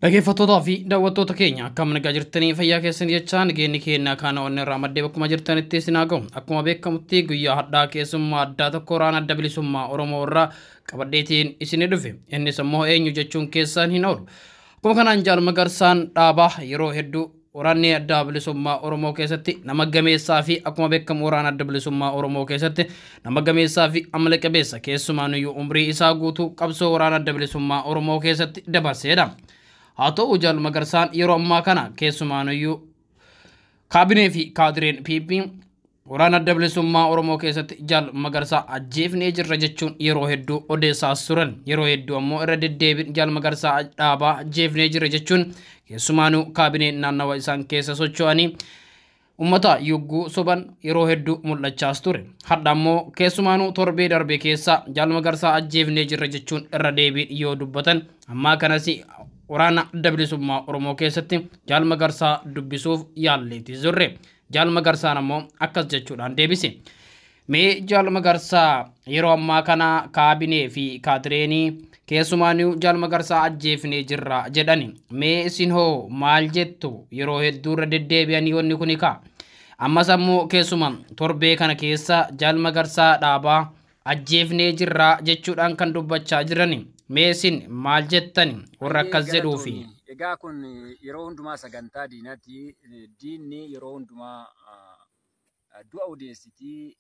Dhaggeeffattootaa fi daawwattoota keenya, akkam nagaa jirtanii? Fayyaa keessan jechaa, nageenyi keenya kana onnee irraa maddee bakkuma jirtanitti isin haa ga'u. Akkuma beekamutti guyyaa hadhaa keessummaa addaa tokko waraana Adda Bilisummaa Oromoo irraa qabadheetiin isinii dhufe. Innis immoo eenyu jechuun keessan hin oolu. Akkuma kanaan Jaal Magarsaan Dhaabaa yeroo hedduu waraanni Adda Bilisummaa Oromoo keessatti nama gameessaa fi akkuma beekamu waraana Adda Bilisummaa Oromoo keessatti nama gameessaa fi amala qabeessa, keessumaanuyyuu umrii isaa guutuu qabsoo waraana Adda Bilisummaa Oromoo keessatti dabarseedha. Haa ta'u, Jaal Magarsaan yeroo ammaa kana keessumaanuyyuu kaabinee fi kaadireen PP waraana Adda Bilisummaa Oromoo keessatti Jaal Magarsaa ajjeefnee jirra jechuun yeroo hedduu odeessaas turan. Yeroo hedduu ammoo irra deddeebiin Jaal Magarsaa Dhaabaa ajjeefnee jirra jechuun keessumaanuu kaabineen naannawa isaan keessa socho'anii ummata yogguu soban yeroo hedduu mul'achaas ture. Hadha ammoo keessumaanuu torbee darbe keessa Jaal Magarsaa ajjeefnee jirra jechuun irra deebiin yoo dubbatan, ammaa kanas waraana Adda Bilisummaa Oromoo keessatti Jaal Magarsaa dubbisuuf yaalleeti turre. Jaal Magarsaan ammoo akkas jechuudhaan deebise. Mee Jaal Magarsaa, yeroo ammaa kana kaabinee fi kaadireenii keessumaanuu Jaal Magarsaa ajjeefnee jirra jedhani. Mee isin hoo maal jettu? Yeroo hedduu irra deddeebi'anii wanni kuni ka'a. Ammas ammoo keessuma torbee kana keessa Jaal Magarsaa Dhaabaa ajjeefnee jirra jechuudhaan kan dubbachaa jirani. Mee isin maal jettani warra akkas jedhuufi? Egaa kun yeroo hundumaa sagantaa diinati. Diinni yeroo hundumaa du'a odeessitii.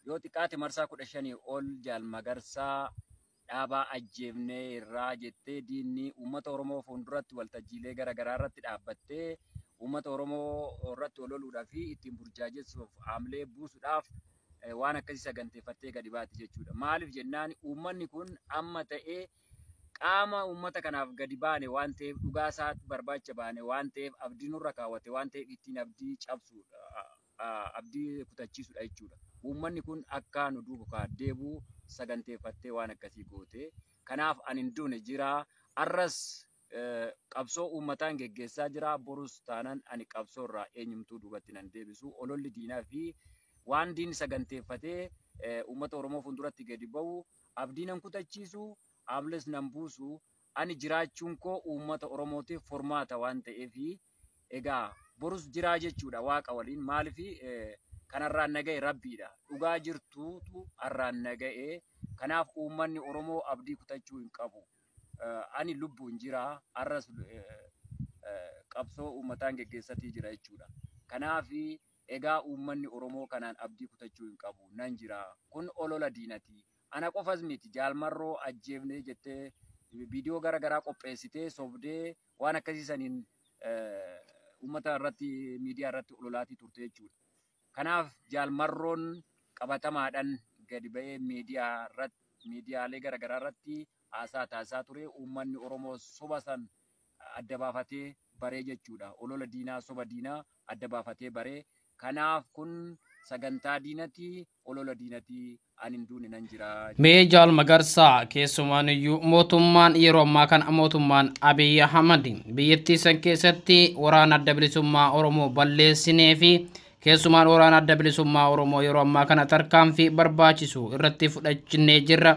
Yoo xiqqaate marsaa 15 ol Jaal Magarsaa Dhaabaa ajjeefnee irraa jettee diinni uummata Oromoo fuulduratti waltajjiilee garaagaraa irratti dhaabbattee uummata Oromoo irratti ololuudhaa fi ittiin burjaajessuuf, haamlee buusuudhaaf waan akkasii saganteeffattee gadi baati jechuudha. Maaliif jennaan, uummanni kun amma ta'ee qaama uummata kanaaf gadi baane waan ta'eef, dhugaa isaa barbaacha baane waan ta'eef, abdii nurra kaawwate waan ta'eef, ittiin abdii cabsuudha, abdii kutachiisuudha jechuudha. Uummanni kun akka nu duukaa deebi'u saganteeffattee waan akkasii goote. Kanaaf ani hin duune, jira. Arras qabsoo uummataan geggeessaa jira. Borus taanaan ani qabsoo irraa eenyumtuu duubatti nan deebisu. Ololli diinaa fi waan diinni saganteeffatee uummata Oromoo fuulduratti gadi ba'u abdii nan kutachiisu, haamlees nan buusu. Ani jiraachuun koo uummata Oromootiif furmaata waan ta'eef, egaa borus jiraa jechuudha Waaqa waliin. Maaliif? Kanarraan naga'e Rabbiidha. Dhugaa jirtuutu har'aan naga'e. Kanaaf uummanni Oromoo abdii kutachuu hin qabu. Ani lubbuun jira. Har'as qabsoo uummataan geggeessatii jira jechuudha. Kanaaf egaa uummanni Oromoo kanaan abdii kutachuu hin qabu. Nan jira. Kun olola diinati. Ana qofas miti, Jaalmarroo ajjeefnee jettee viidiyoo gara garaa qopheessitee sobdee waan akkasii saniin uummata irratti, miidiyaa irratti ololaatii turte jechuudha. Kanaaf Jaalmarroon qabatamaadhaan gadi ba'ee miidiyaa irratti, miidiyaalee gara garaa irratti haasaa taasisaa ture. Uummanni Oromoo soba san adda baafatee baree jechuudha. Olola diinaa, soba diinaa adda baafatee baree. Kanaaf kun sagantaa diinati, olola diinati, ani hin duune, nan jira. Mee Jaal Magarsaa, keessumaaniyyuu mootummaan yeroo ammaa kana mootummaan Abiy Ahmad biyyattii san keessatti waraana Adda Bilisummaa Oromoo balleessinee fi keessumaan waraana Adda Bilisummaa Oromoo yeroo ammaa kana tarkaanfii barbaachisu irratti fudhachinee jirra.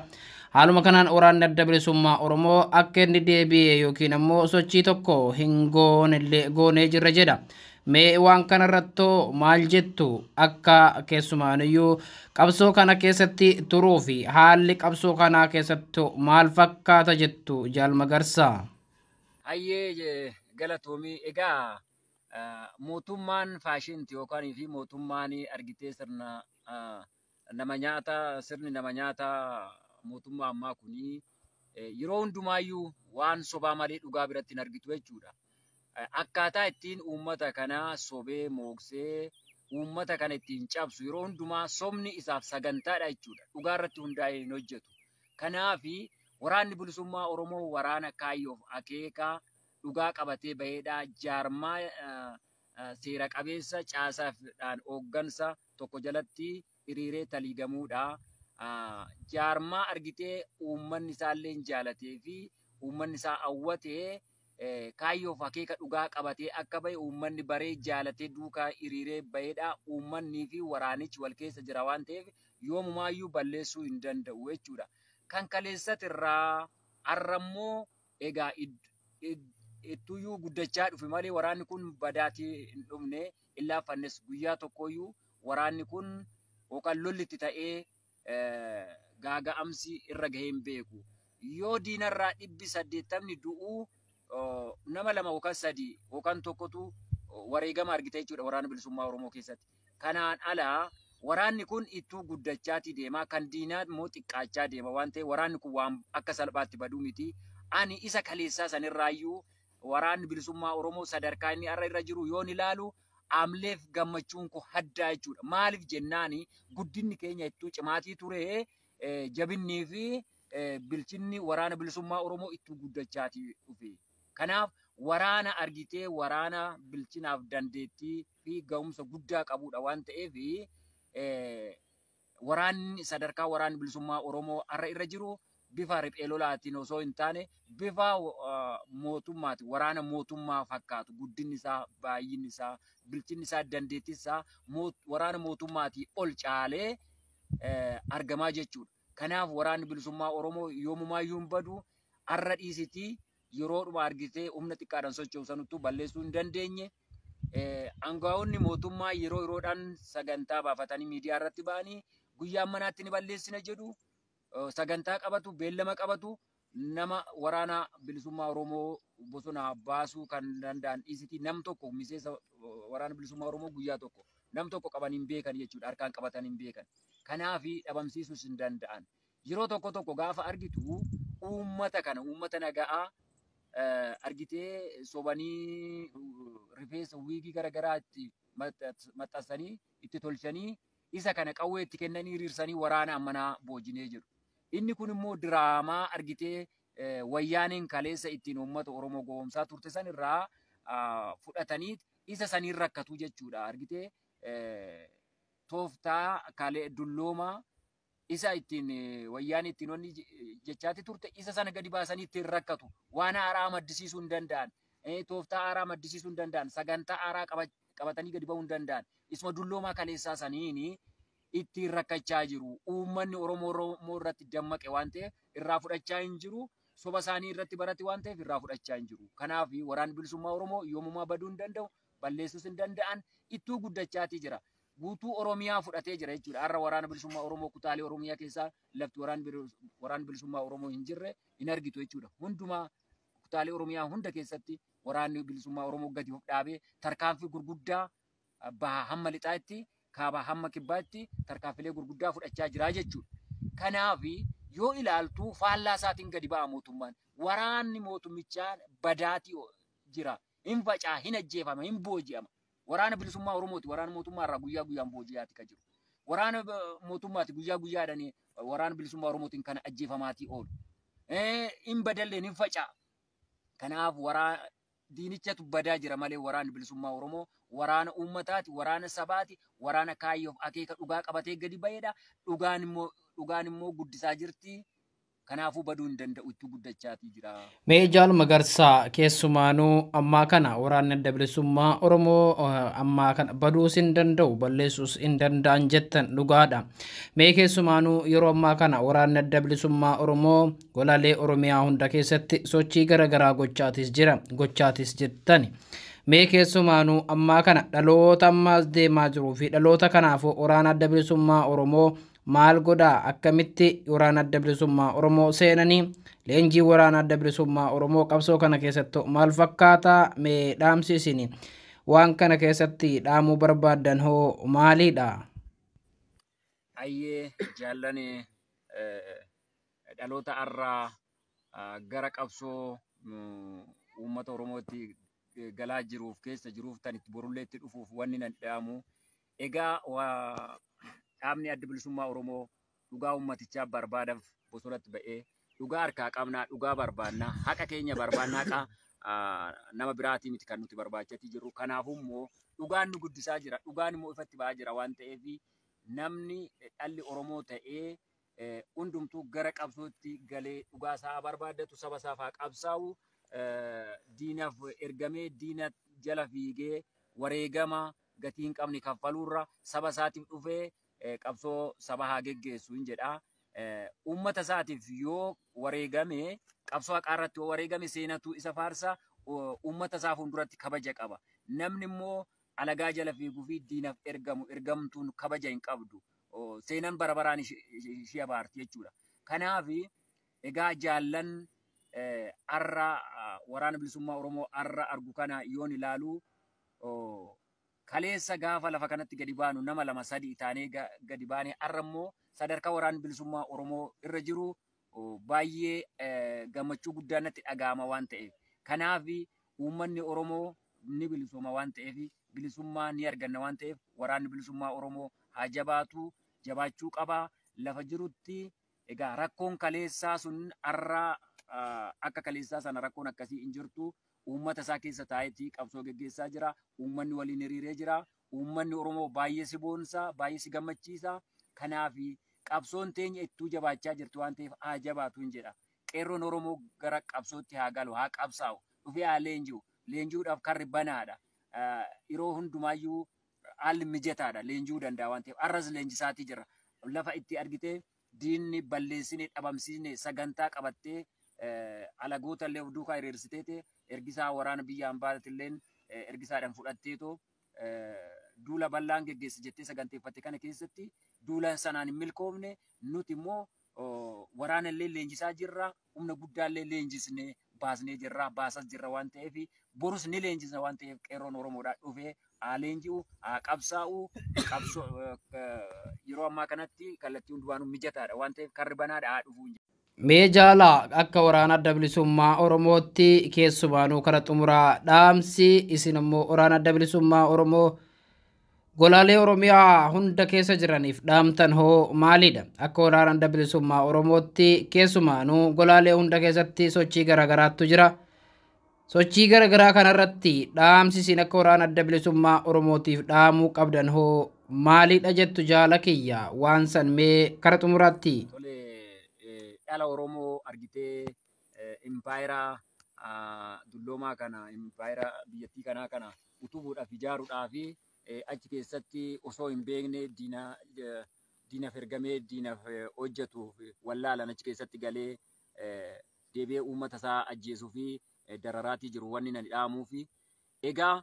Haaluma kanaan waraanni Adda Bilisummaa Oromoo akka inni deebi'e yookiin ammoo sochii tokko hin goonellee goonee jirra jedha. Mee waan kanarrattoo maal jettu? Akka keessumaaniyyuu qabsoo kana keessatti turuu fi haalli qabsoo kanaa keessatti maal fakkaata jettu, Jaal Magarsaa? Hayyee, galatoomii. Egaa mootummaan faashinti yookaan fi mootummaan argitee sirna nama nyaata, sirni nama nyaata mootummaa ammaa kuni yeroo hundumaayyuu waan sobaa malee dhugaa biratti hin argitu jechuudha. Akkaataa ittiin uummata kana sobee mooksee uummata kana ittiin cabsu yeroo hundumaa sobni isaaf sagantaadha jechuudha. Dhugaa irratti hundaa'ee hin hojjetu. Kanaafi Waraanni Bilisummaa Oromoo waraana kaayyoof akeeka dhugaa qabatee baheedha. Jaarmaa seera qabeessa caasaadhaan hooggansa tokko jalatti hiriiree taliigamuudha. Jaarmaa argitee uummanni isaallee jaalatee fi uummanni isaa hawwatee, kaayyoof akeeka dhugaa qabatee akka bahe uummanni baree jaalatee duukaa hiriiree baheedha. Uummannii fi waraanichi wal keessa jira waan ta'eef yoomumaayyuu balleessuu hin danda'u jechuudha. Kan kaleessatirraa har'ammoo egaa Ittuyyuu guddachaa dhufe malee waraanni kun badaatii hin dhumne, hin laaffannes. Guyyaa tokkoyyuu waraanni kun yookaan lolli itti ta'ee gaaga'amsi irra gahee hin beeku. Yoo diinarraa 80 du'uu, nama 2 yookaan 3 yookaan 1tu wareegama argite jechuudha waraana bilisummaa Oromoo keessatti. Kanaan alaa waraanni kun ittuu guddachaatii deema, kan diinaa immoo xiqqaachaa deema waan ta'eef waraanni kun waan akka salphaatti baduu miti. Ani isa kaleessaa sanirraayyuu waraanni bilisummaa Oromoo sadarkaa inni har'a irra jiru yoon ilaalu amleef gammachuun koo haddaa jechuudha. Maaliif jennaani, guddinni keenya ittuu cimaatii ture, jabinnii fi bilchinni waraana bilisummaa Oromoo ittuu guddachaatii dhufe. Kanaaf waraana argitee waraana bilchinaaf dandeettii fi ga'umsa guddaa qabudha waan ta'eef, waraanni sadarkaa waraanni bilisummaa Oromoo har'a irra jiru bifa riphee lolaatiin osoo hin taane bifa mootummaati, waraana mootummaa fakkaatu. Guddinni isaa, baay'inni isaa, bilchinni isaa, dandeettiin isaa waraana mootummaatii ol caalee argamaa jechuudha. Kanaaf waraanni bilisummaa Oromoo yoomumaayyuu hin badu. Har'a dhiisitii yeroodhuma argitee humna xiqqaadhaan socho'u sanuttuu balleessuu hin dandeenye. Aangaa'onni mootummaa yeroo yeroodhaan sagantaa baafatanii miidiyaa irratti ba'anii guyyaa manaatti ni balleessina jedhu. Sagantaa qabatu, beellama qabatu, nama waraana bilisummaa Oromoo bosonaa baasuu kan danda'an dhiisitii nam tokko miseensa waraana bilisummaa Oromoo guyyaa tokko nam tokko qaban hin beekan jechuudha. Harkaan qabatan hin beekan. Kanaaf dhabamsiisuus hin danda'an. Yeroo tokko tokko gaafa argitu uummata kana, uummata naga'aa argitee sobanii rifeensa wiigii garaagaraa itti maxxansanii itti tolchanii isa kana qawwee itti kennanii hiriirsanii waraana ammanaa boojinee jedhu. Inni kun immoo diraamaa argitee wayyaaneen kaleessa ittiin uummata Oromoo gowwoomsaa turte san irraa fudhatanii isa saniin rakkatu jechuudha. Argitee tooftaa kalee dulloomaa isa ittiin wayyaan ittiin wanni jechaati turte isa sana gadi baasanii ittiin rakkatu. Waan haaraa maddisiisuu hin danda'an. Tooftaa haaraa maddisiisuu hin danda'an. Sagantaa haaraa qabatanii gadi ba'uu hin danda'an. Isuma dulloomaa kaleessaa saniin ittiin rakkachaa jiru. Uummanni Oromoo irratti dammaqe waan ta'eef irraa fudhachaa hin jiru. Soba isaanii irratti barate waan ta'eef irraa fudhachaa hin jiru. Kanaaf waraanni bilisummaa Oromoo yoomumaa baduu hin danda'u, balleessuus hin danda'an, ittuu guddachaatii jira. Guutuu Oromiyaa fudhatee jira jechuudha. Har'a waraana bilisummaa Oromoo kutaalee Oromiyaa keessaa lafti waraanni bilisummaa Oromoo hin jirre hin argitu jechuudha. Hundumaa kutaalee Oromiyaa hunda keessatti waraanni bilisummaa Oromoo gadi of dhaabee tarkaanfii gurguddaa bahaa hamma lixaatti, kaabaa hamma kibbaatti tarkaanfilee gurguddaa fudhachaa jira jechuudha. Kanaaf yoo ilaaltu faallaa isaatiin gadi ba'a mootummaan. Waraanni mootummichaa badaatii jira. Hin facaa, hin ajjeefama, hin booji'ama. Waraana bilisummaa Oromooti. Waraana mootummaa irraa guyyaa guyyaan booji'aati kan jiru. Waraana mootummaati guyyaa guyyaadhaan waraana bilisummaa Oromootiin kan ajjeefamaatii oolu. Hin badalleen hin faca'a. Kanaaf waraana diinichatu badaa jira malee waraanni bilisummaa Oromoo waraana uummataati, waraana sabaati, waraana kaayyoof akeeka dhugaa qabatee gadi ba'edha. Dhugaan immoo guddisaa jirti. Kanaafuu baduu hin danda'u, itti guddachaatii jira. Mee Jaal Magarsaa, keessumaanuu ammaa kana waraanni adda bilisummaa Oromoo ammaa kana baduus hin danda'u, balleessuus hin danda'an jettan, dhugaadha. Mee keessumaanuu yeroo ammaa kana waraanni adda bilisummaa Oromoo golaalee Oromiyaa hunda keessatti sochii garaagaraa gochaatis jira, gochaatis jettani. Mee keessumaanuu ammaa kana dhaloota ammaas deemaa jiruu fi dhaloota kanaafuu waraana adda bilisummaa Oromoo maal godhaa, akkamitti waraana adda bilisummaa Oromoo seenanii, leenjii waraana adda bilisummaa Oromoo qabsoo kana keessatti maal fakkaataa, mee dhaamsi isin waan kana keessatti dhaamuu barbaaddan hoo maalidha? Ayyee jaallane, dhaloota har'aa gara qabsoo uummata Oromootti galaa jiruuf, keessa jiruuf, tan itti borullee itti dhufuuf wanni nan dhaamu. Egaa dhaabni adda bilisummaa Oromoo dhugaa uummatichaa barbaadaaf bosonatti ba'ee dhugaa harkaa qabnaa, dhugaa barbaannaa, haqa keenya barbaannaa, haqa nama biraatii miti kan nuti barbaachatii jirru. Kanaafuu immoo dhugaan nu guddisaa jira, dhugaan immoo ifatti ba'aa jira waan ta'eef namni dhalli Oromoo ta'ee hundumtuu gara qabsootti galee dhugaa isaa barbaaddatu, saba isaaf haa qabsaa'u. Diinaaf ergamee diina jala fiigee wareegama gatii hin qabne kaffaluurra saba isaatiif dhufee qabsoo saba haa geggeessu hin jedha. Uummata isaatiif yoo wareegame, qabsoo haqaa irratti yoo wareegame, seenatu isa faarsa. Uummata isaa fuulduratti kabaja qaba. Namni immoo alagaa jala fiiguu fi diinaaf ergamu ergamtuun kabaja hin qabdu. Seenaan bara baraan ishee abaarti jechuudha. Kanaaf egaa jaallan arra waraana bilisummaa Oromoo arra argu kana yoon ilaalu, kaleessa gaafa lafa kanatti gadi baanu nama lama sadi taanee gadi baanee, arra immoo sadarkaa waraanni bilisummaa Oromoo irra jiru baay'ee gammachuu guddaa natti dhaga'ama waan ta'eef. Kanaaf uummanni Oromoo ni bilisooma waan ta'eef, bilisummaa ni arganna waan ta'eef, waraanni bilisummaa Oromoo haa jabaatu, jabaachuu qaba. Lafa jirutti egaa rakkoon kaleessaa sun arra akka kaleessaa sana rakkoon akkasii hin jirtu. Uummata isaa keessa taa'eetii qabsoo geggeessaa jira. Uummanni waliin hiriiree jira. Uummanni Oromoo baay'ee si boonsa, baay'ee si gammachiisa. Kanaaf qabsoon teenya ittuu jabaachaa jirti waan ta'eef haa jabaatu hin jedha. Qeerroon Oromoo gara qabsootti haa galu, haa qabsaa'u, dhufee haa leenji'u. Leenji'uudhaaf karri banaadha. Yeroo hundumaayyuu haalli mijataadha. Leenji'uu danda'a waan ta'eef. Arras leenjisaatii jira. Lafa itti argitee diinni balleessine dhabamsiisne sagantaa qabattee alagoota illee of duukaa hiriirsiteete ergisaa waraana biyya ambaatilleen ergisaadhaan fudhatteetoo duula bal'aan geggeessa jettee saganteeffatte kana keessatti duula sanaan hin milkoofne. Nuti immoo waraana illee leenjisaa jirra, humna guddaa illee leenjisnee baasnee jirra, baasas jirra waan ta'eef, borus ni leenjisna waan ta'eef, qeerroon Oromoodhaa dhufee haa leenji'u, haa qabsaa'u. Qabsoo yeroo ammaa kanatti kallattii hundumaanuu mijataadha waan ta'eef karri banaadha, haa dhufuu. Mee jaalaa, akka waraana adda bilisummaa Oromootti keessumaanuu kara xumuraa dhaamsi isin immoo waraana adda bilisummaa Oromoo golaalee Oromiyaa hunda keessa jiraniif dhaamtan hoo maalidha? Akka waraana adda bilisummaa Oromootti keessumaanuu golaalee hunda keessatti sochii garaagaraatu jira. Sochii garaagaraa kanarratti dhaamsi isin akka waraana adda bilisummaa Oromootiif dhaamuu qabdan hoo maalidha jettu, jaala kiyya, waan san mee kara xumuraatti? Tole, dhala Oromoo argitee impaayera dulloomaa kana, impaayera biyyattii kanaa kana utubuudhaaf, ijaaruudhaaf achi keessatti osoo hin beekne diina diinaaf ergamee diinaaf hojjetuuf wallaalan achi keessatti galee deebi'ee uummata isaa ajjeesuu fi dararaatii jiru wanni nani dhaamuu fi egaa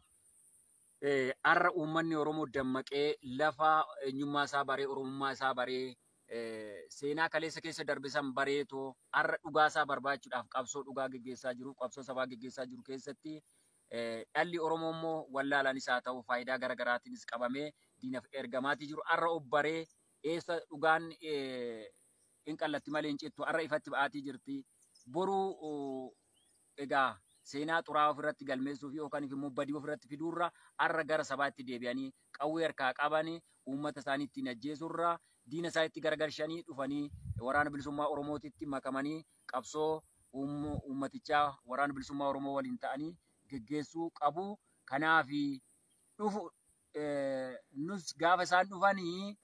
har'a uummanni Oromoo dammaqee lafa eenyummaa isaa baree, Oromummaa isaa baree, seenaa kaleessa keessa darbe san bareetoo har'a dhugaa isaa barbaachuudhaaf qabsoo dhugaa geggeessaa jiru, qabsoo sabaa geggeessaa jiru keessatti dhalli Oromoo immoo wallaalaanis haa ta'u faayidaa garaagaraatiinis qabamee diinaaf ergamaatii jiru har'a of baree eessa dhugaan hin qallatti malee hin cittu, har'a ifatti ba'aatii jirti. Boruu egaa seenaa xuraa'aa ofirratti galmeessuu fi yookaan immoo badii ofirratti fiduurra har'a gara sabaatti deebi'anii qawwee harkaa qabanii uummata isaanii ittiin ajjeesurra diina isaaniitti garagalchanii dhufanii waraana bilisummaa Oromootitti makamanii qabsoo uummatichaa waraana bilisummaa Oromoo waliin ta'anii geggeessuu qabu. Kanaaf dhufu nus gaafa isaan dhufanii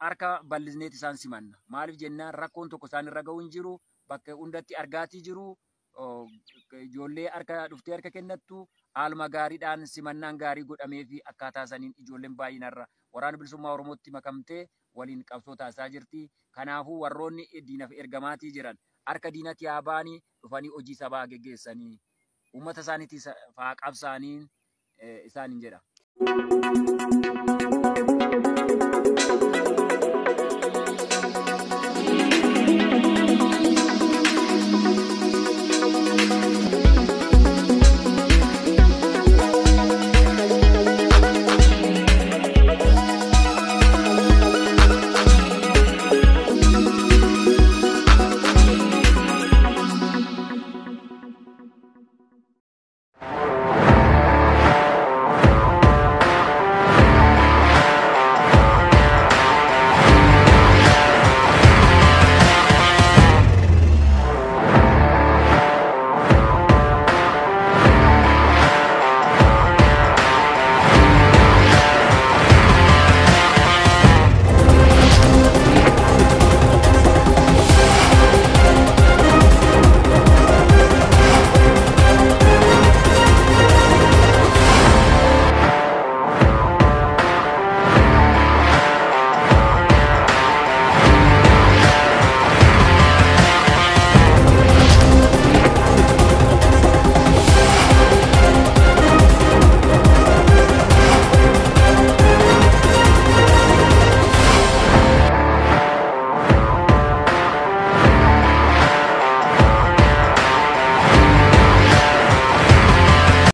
harka bal'isneet isaan simanna. Maaliif jennaan, rakkoon tokko isaan irra ga'u hin jiru. Bakka hundatti argaatii jiru. Ijoollee harka dhuftee harka kennattu haaluma gaariidhaan simannaan gaarii godhamee fi akkaataa saniin ijoolleen baay'inarra waraana bilisummaa Oromootti makamtee waliin qabsoo taasisaa jirti. Kanaafuu warroonni diinaaf ergamaatii jiran harka diinatti haa ba'anii dhufanii hojii sabaa geggeessanii uummata isaaniitti faa qabsaanii isaaniin jedha.